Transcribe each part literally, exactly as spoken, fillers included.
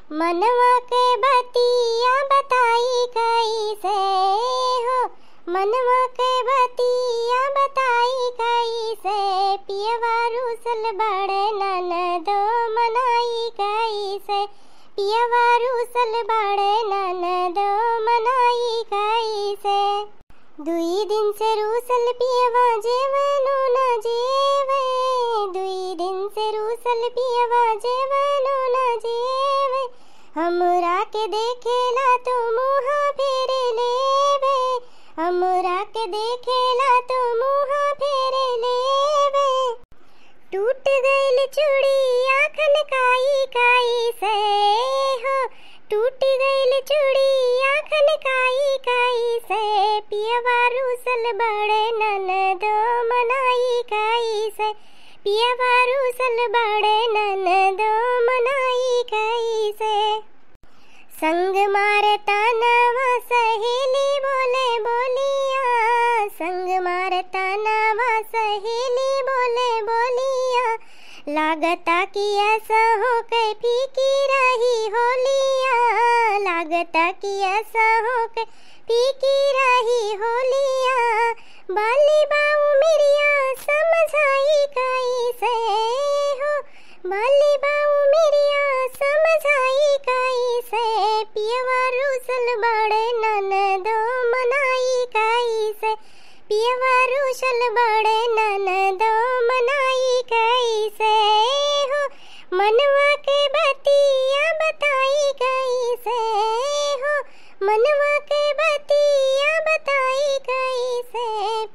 मनवा के बतिया बताई कैसे हो, मनवा के बतिया बताई कैसे, पियवा रूसल बड़े ननदो मनाई कैसे, पियवा रूसल बड़े ननदो मनाई कैसे। दुई दिन से रूसल पियवा जेवनो न जेवे, दुई दिन से रूसल पियवा जेवनो न जेवे। हमरा के देखेला तो मुँह फेर लेवे, हमरा के देखेला तो मुँह फेर लेवे। टूट गइल चूड़िया खनकाई कैसे हो, टूट गइल चूड़िया खनकाई कैसे, पियवा रूसल बड़े ननदो मनाई कैसे, पियवा रूसल बड़े ननदो मनाई कैसे। संग मारे तानवा सहेली बोले बोलिया, संग मारे तानवा सहेली बोले बोलिया। लागता कि ऐसा हो के फीकी रही होलिया, लागता कि ऐसा हो के फीकी रही होलिया। बाली बाऊ मिरिया समझाई कैसे हो, बाली बाऊ मिरिया समझाई कैसे, पियवा रूसल बड़े ननदो मनाई कैसे, पियवा रूसल बड़े ननदो मनाई कैसे हो। मनवा के बतिया बताई कैसे हो, मनवा के बतिया बताई कैसे,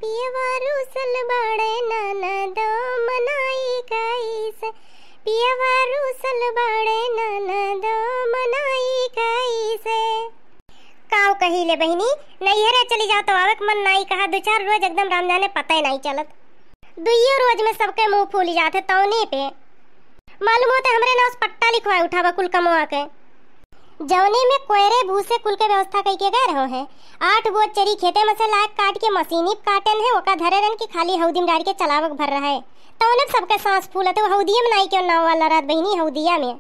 पियवा रूसल बड़े ननदो मनाई कैसे, पियवा रूसल बड़े ननदो मनाई कैसे। काव कही ले बहिनी, नैहरे चली जाओ तो आवे के मन नाई कहा, दो चार रोज एकदम राम जाने पता ही नाई चलत। दुइयो रोज में सबके मुंह फूल जात है तौनी पे। मालूम होते हमरे नाव से पट्टा लिखवाए उठावा कुल कमवा के। जौनी में कोयरे भूसे कुल के व्यवस्था कई के गए रहो है। आठ बोझ चरी खेते में से लाग काट के मशीनी पे काटेन है, ओका धरे रहन कि खाली हौदी में डाल के चलावक भर रहा है। तौने पे सबके सांस फूलत है, वो हौदिया में नाई क्यों नाव वाला रहत बहिनी, हौदिया में।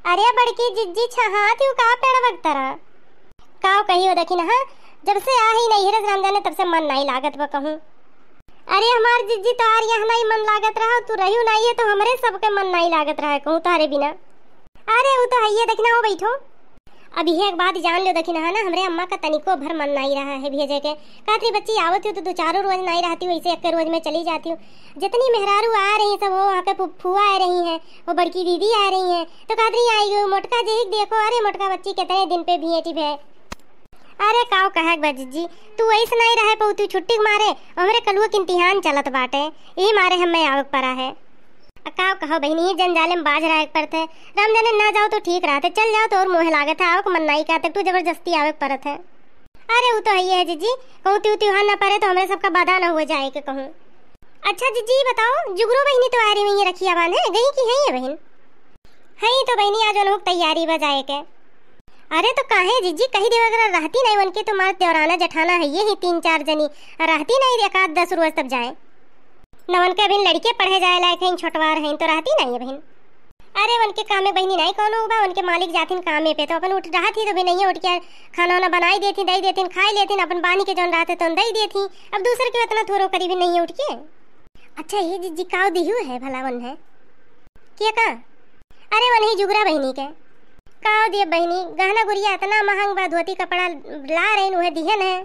अरे बड़की जिज्जी छहात यू का पेड़ बगतरा? काव कही हो दखिनहा, जब से आ ही नैहरे से राम जाने तब से मन नाई लागत बा कहूँ। अरे हमार जिज्जी तोहार यहाँ नाई मन लागत रहा, तू रहियो नाई है तो हमरे सबके मन नाई लागत रहा कहूँ तोहरे बिना। अरे उ तो हइये दखिनहा हो बैठो। अब इहे एक बात जान लो दखिनहा ना, हमरे अम्मा का तनिको भर मन नाई रहा है भेजे के। कहत रही बच्ची आवत हो तो दो चारों रोज नाई रहती हो, ऐसे एक रोज में चली जाती हो। जितनी मेहरारू आ रही सब वो वहाँ के फु-, फुआ आ रही हैं, वो बड़की दीदी आ रही हैं, तो कहत रही आई गई मोटका जेहिक देखो, अरे मोटका बच्ची कितने दिन पे भेंटी भे। अरे काव कहक बा जिज्जी, तू ऐसे नाई रहे पऊ, तू छुट्टी के मारे, हमरे कलुआ के इम्तिहान चलत बाटे, यही मारे हमें आवक पड़ा है। आ काव कहो बहिनी, ये जंजाले में बाज रहे के पड़त है, राम जाने ना जाओ तो ठीक रहत है, चल जाओ तो और मोह लागत है, आवक मन नाई कहते, तू जबरदस्ती आवक पड़त है। अरे उ तो हइये है जिज्जी, कहूँ त्यू त्योहार ना पड़े तो हमरे सबका बदा ना हो जाए के कहूँ। अच्छा जिज्जी बताओ, जुगरू बहिनी तो आ रही हुई है रखिया बांधे, गई कि है ये बहिन? है तो बहिनी, आज उन्हों तैयारी बा जाए के। अरे तो काहे जिज्जी, कही देवा अगर रहती नहीं उनके तो मार देवराना जठाना है ये ही तीन चार जनी, रहती नहीं एक आध दस रोज तब जाए। न उनके अभी लड़के पढ़े जाए लायक हैं, छोटवार हैं तो रहती नहीं है बहिन। अरे उनके कामे बहिनी नहीं कौनो बा, उनके मालिक जाथिन कामे पे तो अपन उठ रहत ही तो भी नहीं उठ के खाना वाना बनाई देथिन, दई देथिन, खाई लेथिन, अपन बानी के जौन रहते तौन दई देथिन। अब दूसर के उतना थोरो करी भी नहीं उठ के। अच्छा ये जिज्जी काव दिहू है भला वन है के का? अरे वनही जुगरा बहिनी के। काव दिए बहिनी, गहना गुरिया इतना महंग बा, धोती कपड़ा ला रही उहे दिहन है।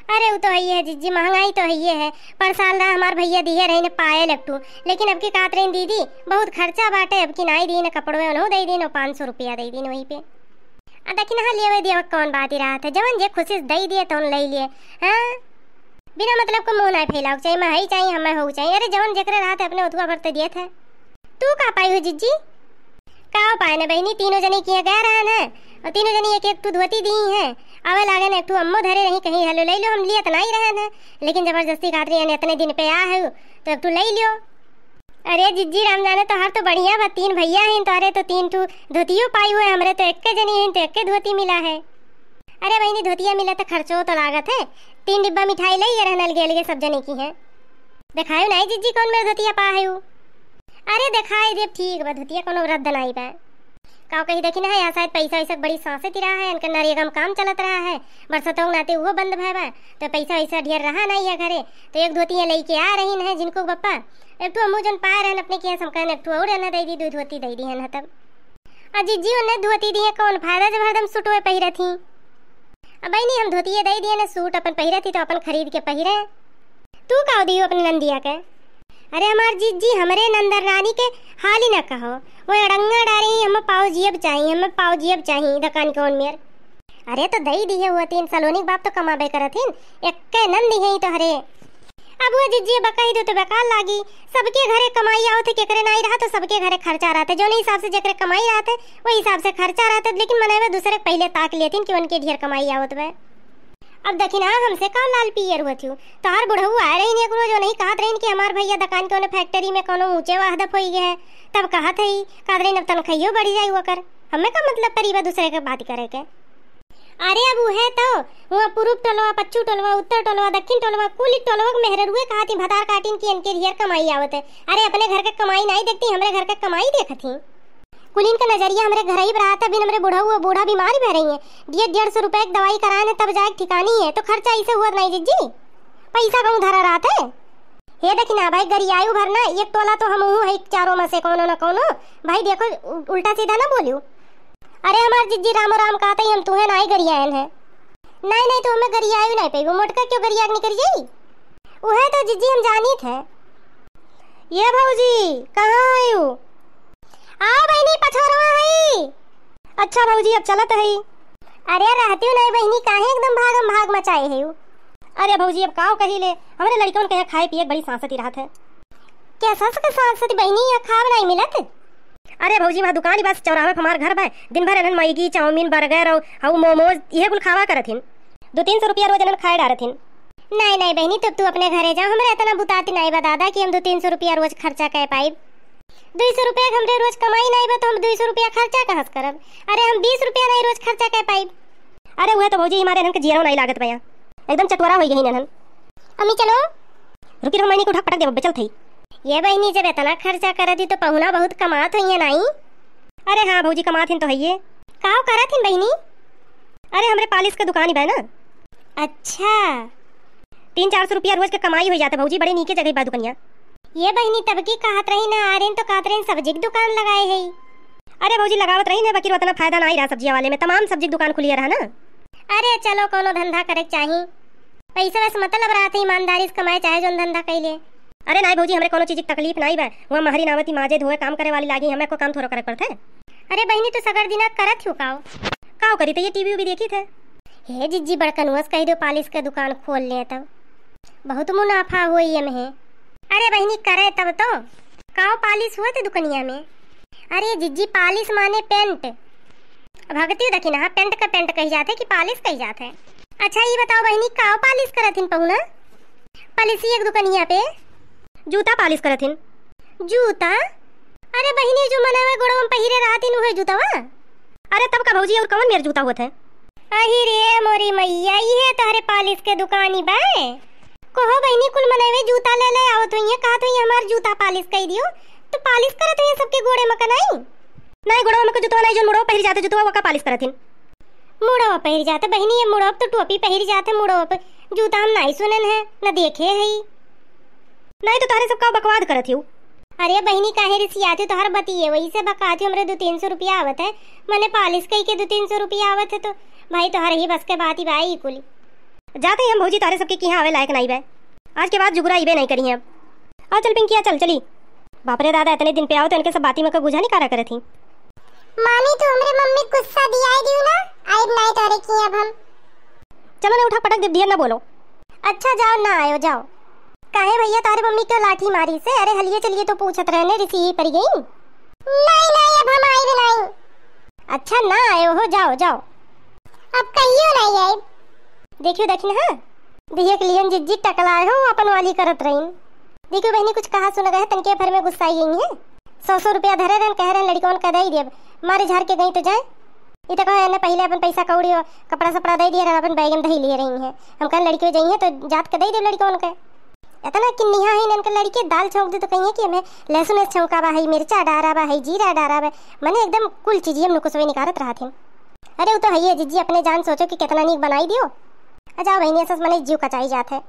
अरे उ तो हइये है जिज्जी, महंगाई तो हइये है। पर साल रहा हमार भैया दिहे रही ने पायल एक ठू, लेकिन अब की कहत रही दीदी बहुत खर्चा बाटे, अब की नाई दी ने कपड़वे उन्हों दे दी ने पाँच सौ रुपया दे दी ने वही पे। आ दखिनहा लेवे दिया कौन बात ही रहत है, जवन जे खुशी से दे दिए तौन ले लिए। हाँ, बिना मतलब को मुंह ना फैलाओ चाहिए, मैं ही चाहिए, हमें हो चाहिए। अरे जवन जेकरे रहत है अपने उतवा भर तो दिए थे। तू का पाई हो जिज्जी? का पाए ने बहिनी, तीनों जनी किया गए रहन है और तीनों जनी एक एक ठू धोती दी है। आवे लागे ने एक ठू अम्मो धरे रही, कहीं हेलो ले लो, हम लिए तो नहीं रहन है, लेकिन जबरदस्ती खातिर यानी इतने दिन पे आ है तो एक ठू ले लियो। अरे जिज्जी राम जाने तोहार तो बढ़िया बा, तीन भैया हैं तोहरे तो तीन ठू धोतियो पाई हुए, हमरे तो एक्के जनी हैं तो एक्के धोती मिला है। अरे बहिनी धोतिया मिला तो खर्चो तो लागत है, तीन डिब्बा मिठाई ले ये रहन अलगे अलगे सब जने की हैं। दिखायो नहीं जिज्जी कौन मेरे धोतिया पा है उ? अरे दिखाई देब, ठीक बा, धोतिया कोनो रद्द नाई बा। काव कही देखी ना है, यहाँ शायद पैसा वैसा बड़ी सांसे ती रहा है, इनके नरेगा में काम चलत रहा है, बरसतों के नाते वो बंद भय बा, तो पैसा वैसा ढेर रहा नहीं है घरे, तो एक धोती ये लेके आ रही है जिनको बप्पा, एक ठो हमू जन पाए रहन अपने किया समकन, एक ठो और ना दे दी, दो धोती दे दी है ना तब। आ जिज्जी उन्हें धोती दिए, कौन फायदा जब हरदम सूट वे पहिरत ही। अब बहिनी हम धोती ये दे दिए ना, सूट अपन पहिरत ही तो अपन खरीद के पहिरे। तू का दियो अपने नंदिया के? अरे हमार जिज्जी, हमरे नंदर रानी के हाली न कहो, वो अड़ंगा डारी, हमें पाव जियब चाही, हमें पाव जियब चाही, दुकान के ओन मेर। अरे तो दई दिहे, वो तीन सलोनी के बाप तो कमाबे करत हिन, एक्के नंदी है तो हरे। अब वो जिज्जी बकाई दो तो बेकार लागी, सबके घरे कमाई आवत है, केकरे नाई रहा तो सबके घरे खर्चा रहत है, जौने हिसाब से जेकरे कमाई रहत है, वही हिसाब से खर्चा रहत है, लेकिन मनई में दूसरे के पहिले ताक लेतिन कि उनके ढेर कमाई आवत बा। अब देखी ना, हमसे का लाल पियर हुआ थी, तोहार बुढ़ऊ आए रही एक रोज, नहीं कहत रही कि हमार भैया दुकान के ओने फैक्ट्री में कोनो ऊंचे वाहदफ होई गए है, तब कहत है, कहत रही अब तनखैयो बढ़ जाई ओकर, हमें का मतलब परी बा दूसरे के बात करे के। अरे अब उहे तो, हुआ पूरब टोलवा, पच्चू टोलवा, उत्तर टोलवा, दक्षिण टोलवा, कुल टोलवा के मेहररुए कहत ही भतार काटिन कि इनके ढेर कमाई आवत है। अरे अपने घर के कमाई नहीं देखती, हमरे घर के कमाई देखत ही। कुलिन का नजरिया हमरे घर ही पर आता, बिन हमरे बुढ़ऊ, वो बूढ़ा बीमार भय रही है, डेढ़ डेढ़ सौ रुपए की दवाई कराए ने तब जाए ठिकानी है, तो खर्चा ऐसे हुआ नहीं जिज्जी, पैसा कहूँ धरा रहत है। हे देखी ना भाई, गरियायु भर ना, एक टोला तो हम हूँ है चारों में से कोनो न कोनो। भाई देखो, उ-, उल्टा सीधा ना बोलियो। अरे हमार जिज्जी रामो राम कहत ही, हम तुहे नाई गरियायन है। नहीं नहीं, तो हमें गरियायु नहीं पेबो, मोटका क्यों गरिया के निकल जाई? उहे तो जिज्जी हम जानी थे। ये भौजी, कहाँ आयु? आओ बहिनी, पछोरवा है। अच्छा भौजी, अब चलत है। अरे रहती नहीं बहिनी, काहे एकदम भागम भाग मचाए है? अरे भौजी, अब काव कही ले, हमरे लड़कन के यहाँ खाए पिए के बड़ी सांसत ही रहत है। क्या सस के सांसत बहिनी, यहाँ खाब नहीं मिलत? अरे भौजी, वहाँ दुकान ही बस चौराहे पे हमार घर बा, दिन भर इन्हन मैगी, चाउमीन, बर्गर और हऊ मोमोज, इहे कुल खावा करत हिन। दो तीन सौ रुपया रोज इन्हन खाए डारत हिन। नहीं नहीं बहिनी, तब तू अपने घरे जाओ, हमरे इतना बुताती नहीं बा दादा कि हम दो तीन सौ रुपया रोज खर्चा कर पाइब। दो सौ रुपया के हमरे रोज कमाई नहीं बा, तो हम दो सौ रुपया खर्चा कहाँ से करब? अरे हम बीस रुपया नहीं रोज खर्चा कर पाइब। अरे उहे तो भौजी, हमारे इन्हन के जियरो नहीं लागत बा यहाँ, एकदम चटवरा हो गई इन्हन। अम्मी चलो। रुकी रहो, मैंने को उठा पटक देबो, बेचल थई। ये बहिनी, जब इतना खर्चा करत ही तो पहुना बहुत कमात होइहैं नाई? अरे हाँ भौजी, कमात हिन तो हइये। काव करत हिन बहिनी? अरे हमरे पालिश के दुकान ही बा ना। अच्छा। तीन चार सौ रुपया रोज के कमाई हो जाते भौजी, बड़े नीके जगह बा दुकनिया। ये बहिनी तब की कहत रही ना, आर्यन तो कहत रही सब्जी की दुकान लगाए है। अरे भौजी लगावत रही ना, बाकी उतना फायदा ना आई रहा सब्जिया वाले में, तमाम सब्जी की दुकान खुलिया रहा ना। अरे चलो कोनो धंधा करे के चाही, पैसा वैसे मतलब रहत है, ईमानदारी से कमाए चाहे जौन धंधा कैले। अरे नाई भौजी, हमरे कोनो चीज की तकलीफ नाई बा। वहाँ महरी नावती माजे धोए काम करे वाली लागी, हमें को काम थोड़ा करे पड़त है। अरे बहिनी, तू सगर दिना करत हूँ काव? काव करी तो ये टीवी भी देखी थे। हे जिज्जी, बड़कनुआ से कह दो पालिश के दुकान खोल ले तब बहुत मुनाफा होई एमे। अरे बहिनी, करे तब तो। काव पालिश हुआ थे दुकनिया में? अरे जिज्जी, पालिश माने पेंट। अब भगती देखी ना, पेंट का पेंट कही जात है कि पालिश कही जात है? अच्छा, ये बताओ बहिनी, काव पालिश करत हिन पहुना? पालिश एक दुकनिया पे जूता पालिश करत हिन। जूता? अरे बहिनी, जो मनवा गोड़वा में पहिरे रहत हिन, उहे जूतावा? अरे तब का भौजी, और कवन मेर जूता होत है? अही रे मोरी मैया, इहे तोहरे पालिश के दुकानी बा? कहो बहिनी, कुल मनवे जूता ले ले आवत हुई है, कहत हुई हमार जूता पालिश कर दियो, तो पालिश करत हुई सबके गोड़े में कनाई। नहीं, गोड़वा में के जुतवा नहीं, जो मुड़वा पहिर जाते जुतवा, वका पालिश करत हिन। मुड़वा पहिर जाते बहिनी, ये मुड़वा तो टोपी पहिर जाते, मुड़वा पे जूता हम नहीं सुनन है, न देखे है। नहीं तो तोहरे सब का बकवाद करत हिउ। अरे बहिनी, काहे रिसियात हिउ, तोहर बतिये वही से बकात हिउ, हमरे दो तीन सौ रुपया आवत है, मने पालिश कई के दो तीन सौ रुपया आवत है, तो भाई तोहर ही बस के बात ही बा ई कुली। जाते ही हम भौजी तोहरे सबके किहाँ आवे लायक नहीं बे, आज के बाद जुगुरा इबे नहीं करी अब। आ चल पिंकिया, चल चली। बाप रे दादा, इतने दिन पे आओ तो इनके सब बाती में का गुझा निकारा करे थी। मामी, तू हमरे मम्मी के गुस्सा दियाई दियो ना, आइब नाई तोरे की अब हम। चलो ना, उठा पटक दे, ढेर ना बोलो। अच्छा जाओ, ना आयो, जाओ। काहे भैया, तोरे मम्मी क्यों लाठी मारी से? अरे हलिए चलिए तो पूछत रहने, रिसी ही पड़ गई। नहीं, नहीं, अब हम आइब नहीं। अच्छा ना आयो हो, जाओ, जाओ। अब कहियो नहीं आइब। देखियो, देखिन, हाँ, देख लियन जिज्जी टकलाए हो, अपन वाली करत रहीन। देखियो बहिनी, कुछ कहा सुन गए, तनके भर में गुस्साई गई है। सौ सौ रुपया धरे रहन, कह रहन लड़िकवन का दे देब, मारे झार के गई तो जाए। ई तो कहे ने पहिले अपन पैसा कौड़ी और कपड़ा सपड़ा दे दिए रहन, अपन बैग में धई लिए रही है। हम कहन लड़िकवे जाई है तो जात के दे देब लड़िकवन के। इतना किन्निहा है इनके लड़के, दाल छौंक दे तो कहिए कि हमें लहसुन छौंका बा है, मिर्चा डारा बा है, जीरा डारा बा, मने एकदम कुल चीज हम नुकुसवे निकारत रहत हैं। अरे वो तो है ही है जिज्जी, अपने जान सोचो कि कितना नीक बनाई दियो। आ जाओ बहिनी, असस मने जीव कचाई जात है।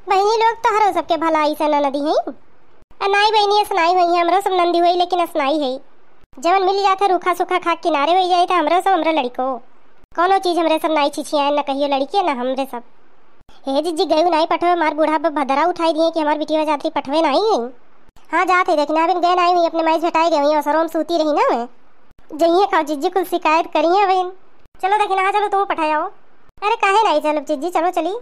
बहिनी लोग तोहरो सबके भलाई से ननदी हैं। आ नाई बहिनी, अस नाई होई है, हमरो सब नंदी होई, लेकिन अस नाई है। जवन मिल जात है रूखा सूखा खा किनारे होई जाए, तो हमरो सब हमरे लड़को। कौनो चीज हमरे सब नाई छिछियाए, न कहियो लड़के, न हमरे सब। हे जिज्जी, गयू नाई पठवे, मार बूढ़ा पे भदरा उठाई दिए कि हमार बिटिया जातरी पठवे नाई गई। हाँ, जात है, देखना अबिन गए नाई हुई, अपने माई झटाए गए हुई, असरों में सूती रही ना मैं। जइए खाओ जिज्जी, कुल शिकायत करिए बहिन। चलो देखी ना, हाँ, चलो तू पठाए आओ। अरे काहे नाई चलो जिज्जी, चलो चली।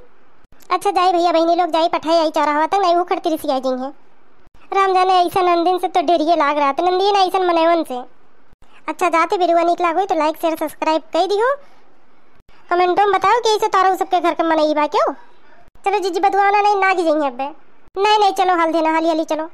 अच्छा जाई भैया बहिनी लोग, जाई पठाए आई चौराहा तक, नाई वो खड़ती रिसी आई जइहे। राम जाने ऐसा नंदिन से तो डरिए लाग रहा था, नंदिन ऐसा मनैवन से। अच्छा जाते बिरुआ नीक लागो तो like share subscribe कर दियो। कमेंटों में बताओ कि ऐसे तारो सबके घर के मनई बा क्यों। चलो जिज्जी बदुआ ना नहीं ना की जइहे अब्बे। नहीं नहीं चलो हल्दी ना हाली हाली चलो।